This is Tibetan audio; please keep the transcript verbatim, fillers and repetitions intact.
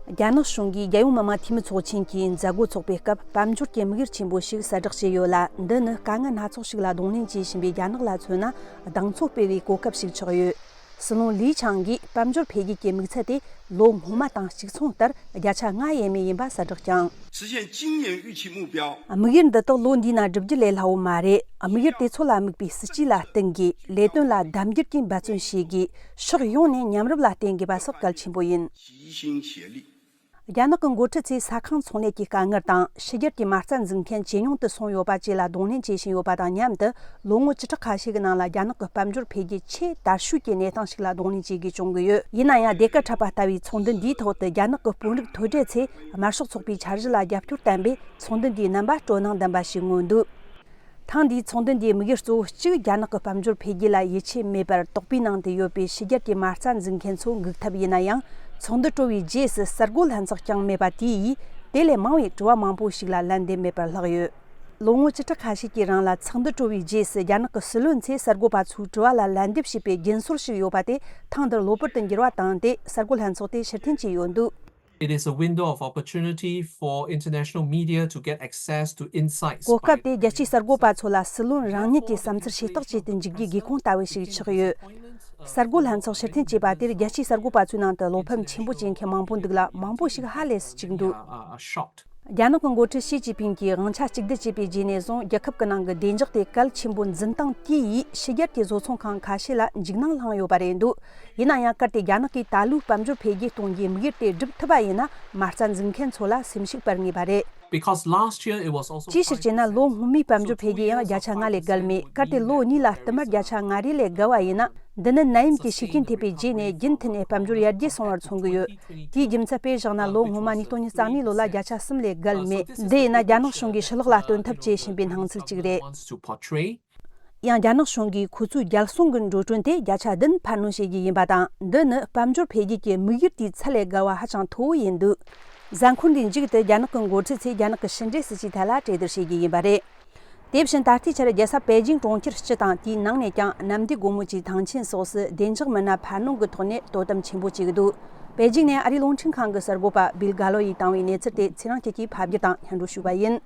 རྒྱ་ནག་གཞུང་གིས་རྒྱལ་ཡོངས་མི་དམངས་འཐུས་མི་ཚོགས་ཆེན་གྱི་མཛད་སྒོ་འཚོགས་པའི་སྐབས་དཔལ་འབྱོར་གྱི་དམིགས་ཡུལ་ཆེན་པོ་ཞིག་གསལ་བསྒྲགས་བྱས་ཡོད་ལ། འདི་ནི་དཀའ་ངལ་སྣ་ཚོགས་ཤིག་ལ་གདོང་ལེན་བྱེད་བཞིན་པའི་རྒྱ་ནག་ལ་མཚོན་ན། གདེང་ཚོད་སྤེལ་བའི་གོ་སྐབས་ཤིག་ཆགས་ཡོད། སྲིད་བློན་ལི་ཆང་གིས་དཔལ་འབྱོར་འཕེལ་རྒྱས་ཀྱི་དམིགས་ཚད་དེ་ལོ་སྔོན་མ་དང་གཅིག་མཚུངས་ལྟར་བརྒྱ་ཆ་ལྔ་ཡས་མས་ཡིན་པ་གསལ་བསྒྲགས་ཀྱང་། 实现今年预期目标。 དམིགས་ཡུལ་འདི་དག་ལོ་འདིའི་ནང་བསྒྲུབ་རྒྱུ་ལས་སླ་བོ་མ་རེད། དམིགས་ཡུལ་དེ་ཚོ་ལ་དམིགས་པའི་སྲིད་ཇུས་ལ་བསྟུན་དགོས། ལས་དོན་ལ་ལྡབ་འགྱུར་གྱིས་འབད་བརྩོན་བྱེད་དགོས། ཕྱོགས་ཡོངས་ནས་མཉམ་རུབ་ལ་བརྟེན་དགོས་པ་སོགས་གལ་ཆེན་པོ་ཡིན། 齐心协力。 རྒྱ་ནག་གི་འགོ་ཁྲིད་ཚོས་ས་ཁང་ཚོང་ལས་ཀྱི་དཀའ་ངལ་དང་ཕྱི་རྒྱལ་གྱི་མ་རྩ་འཛུགས་མཁན་ཇེ་ཉུང་དུ་སོང་ཡོད་པ་བཅས་ལ་གདོང་ལེན་བྱེད་བཞིན་ཡོད་པ་དང་མཉམ་དུ། ལོ་ངོ་བཅུ་ཕྲག་ཁ་ཤས་ཀྱི་ནང་ལ་རྒྱ་ནག་གི་དཔལ་འབྱོར་འཕེལ་རྒྱས་ཆེས་དར་ཤོས་ཀྱི་གནས་སྟངས་ཤིག་ལ་གདོང་ལེན་བྱེད་དགོས་བྱུང་གི་ཡོད། ཡིན་ན་ཡང་སྡེ་ཁག་འཁྲབ་པ་ལྟ་བུའི་ཚོགས་འདུ་འདིའི་ཐོག་ཏུ་རྒྱ་ནག་གི་དཔོན་རིགས་མཐོ་གྲས་ཚོས་དམར་ཤོག་ཚོགས་པའི་འཆར་གཞི་ལ་རྒྱབ་སྐྱོར་བསྟན་པས། ཚོགས་འདུ་འདིའི་རྣམ་པ་སྤྲོ་སྣང་ལྡན་པ་ཞིག་མངོན་འདུག། ཐེངས་འདིའི་ཚོགས་འདུ་འདིའི་དམིགས་ཡུལ་གཙོ་བོ་གཅིག་རྒྱ་ནག་གི་དཔལ་འབྱོར་འཕེལ་རྒྱས་ལ་ཡིད་ཆེས་མེད་པར། དོགས་པའི་ནང་དུ་ཡོད་པའི་ཕྱི་རྒྱལ་གྱི་མ་རྩ་འཛུགས་མཁན་ཚོ་འགུག་ཐབས་ཡིན་ན་ཡང་། ཚོགས་འདུ་གྲོལ་བའི་རྗེས་སུ་གསར་འགོད་ལྷན་ཚོགས་ཀྱང་མེད་པ་དེ་ཡིས། དེ་ལས་མང་བའི་དྲི་བ་མང་པོ་ཞིག་ལ་ལན་འདེབས་མེད་པར་ལྷག་ཡོད། ལོ་ངོ་བཅུ་ཕྲག་ཁ་ཤས་ཀྱི་རིང་ལ་ཚོགས་འདུ་གྲོལ་བའི་རྗེས་སུ་རྒྱ་ནག་གི་སྲིད་བློན་ཚོས་གསར་འགོད་པ་ཚོའི་དྲི་བ་ལ་ལན་འདེབས་བྱས་པའི་རྒྱུན་སྲོལ་ཞིག་ཡོད་པ་དེ་ཐེངས་འདིར་གློ་བུར་དུ་འགྱུར་བ་བཏང་སྟེ། གསར་འགོད་ལྷན་ཚོགས་དེ་ཕྱིར་འཐེན་བྱས་ཡོད་འདུག། It is a window of opportunity for international media to get access to insights. གོ་སྐབས་དེ་རྒྱལ་སྤྱིའི་གསར་འགོད་པ་ཚོ་ལ་སྲིད་བློན་རང་ཉིད་ཀྱི་བསམ་ཚུལ་ཤེས་རྟོགས་བྱེད་དུ་འཇུག་རྒྱུའི་སྒེའུ་ཁུང་ལྟ་བུ་ཞིག་ཆགས་ཡོད། གསར་འགོད་ལྷན་ཚོགས་ཕྱིར་འཐེན་བྱས་པ་དེར་རྒྱལ་སྤྱིའི་གསར་འགོད་པ་ཚོའི་ནང་དུ་བློ་ཕམ་ཆེན་པོ་སྐྱེ་མཁན་མང་པོ་འདུག་ལ། མང་པོ་ཞིག་ཧ་ལས་སུ་བཅུག་འདུག། Are, are shocked. རྒྱ་ནག་གི་འགོ་ཁྲིད་ཞི་ཅིན་ཕིང་གིས་དབང་ཆ་གཅིག་སྡུད་བྱས་པའི་རྗེས་ནས་བཟུང་། རྒྱལ་ཁབ་ཀྱི་ནང་གི་བདེ་འཇགས་དེ་གལ་ཆེན་པོ་འཛིན་སྟངས་དེ་ཡིས་ཕྱི་རྒྱལ་གྱི་བཟོ་ཚོང་ཁང་ཁ་ཤས་ལ་འཇིགས་སྣང་བསླངས་ཡོད་པ་རེད་འདུག། ཡིན་ན་ཡང་། གལ་ཏེ་རྒྱ་ནག་གིས་ད་ལོའི་དཔལ་འབྱོར་འཕེལ་རྒྱས་གཏོང་རྒྱུའི་དམིགས་ཡུལ་དེ་བསྒྲུབ་ཐུབ་པ་ཡིན་ན། མ་རྩ་འཛུགས་མཁན་ཚོ་ལ་སེམས་ཤུགས་སྤར་ངེས་པ་རེད། Because last year it was also ཅིའི་ཕྱིར་ཞེ་ན། ལོ་སྔོན་མའི་དཔལ་འབྱོར་འཕེལ་རྒྱས་ཡང་བརྒྱ་ཆ་ལྔ་ལས་བརྒལ་མེད། གལ་ཏེ་ལོ་གཉིས་ལ་བསྟུད་མར་བརྒྱ་ཆ་ལྔ་རེ་ལས་བརྒལ་བ་ཡིན་ན། འདི་ནི་ནད་ཡམས་ཀྱི་ཤུགས་རྐྱེན་ཐེབས་པའི་རྗེས་ནས་རྒྱུན་མཐུད་ནས་དཔལ་འབྱོར་ཡར་རྒྱས་སོང་བར་མཚོན་གྱི་ཡོད། དེའི་རྒྱུ་མཚན་དཔེ་བཞག་ན། ལོ་སྔོན་མ་ཉིས་སྟོང་ཉི་ཤུ་རྩ་གཉིས་ལོ་ལ་བརྒྱ་ཆ་གསུམ་ལས་བརྒལ་མེད། འདི་ཡིན་ན་རྒྱ་ནག་གཞུང་གིས་ཕྱི་ལོགས་ལ་སྟོན་ཐབས་བྱེད་བཞིན་པའི་སྣང་ཚུལ་གཅིག་རེད། Wants to portray. ཡང་རྒྱ་ནག་གཞུང་གིས་ཁོ་ཚོའི་རྒྱལ་སྲུང་གི་འགྲོ་གྲོན་དེ་བརྒྱ་ཆ་བདུན་འཕར་སྣོན་བྱེད་རྒྱུ་ཡིན་པ་དང་། འདི་ནི་དཔལ་འབྱོར་འཕེལ་རྒྱས་ཀྱི་དམིགས་ཡུལ་དེའི་ཚད་ལས་བརྒལ་བ་ཧ་ཅང་མཐོ་བོ་ཡིན་འདུག། གཟའ་འཁོར་འདིའི་མཇུག་ཏུ་རྒྱ་ནག་གི་འགོ་ཁྲིད་ཚོས་རྒྱ་ནག་གི་ཕྱི་འབྲེལ་སྲིད་ཇུས་ཐད་ལ་གྲོས་བསྡུར་བྱེད་རྒྱུ་ཡིན་པ་རེད། དེ་བཞིན་ད་ལྟའི་ཆར་རྒྱལ་ས་པེ་ཅིང་གྲོང་ཁྱེར་སྤྱི་དང་། དེའི་ནང་ནས་ཀྱང་གནམ་བདེ་སྒོ་མོ་ཆེའི་ཐང་ཆེན་སོགས་སུ་བདེ་འཇགས་མི་སྣ་འཕར་སྣོན་གྱི་ཐོག་ནས་དོ་དམ་ཆེན་པོ་བྱེད་ཀྱི་འདུག། པེ་ཅིང་ནས་ཨ་རིའི་རླུང་འཕྲིན་ཁང་གི་གསར་འགོད་པ་བིལ་གྷ་ལོ་ཡིས་བཏང་བའི་གནས་ཚུལ་དེ་ཚེ་རིང་སྐྱིད་ཀྱིས་ཕབ་སྒྱུར་དང་སྙན་སྒྲོན་ཞུས་པ་ཡིན།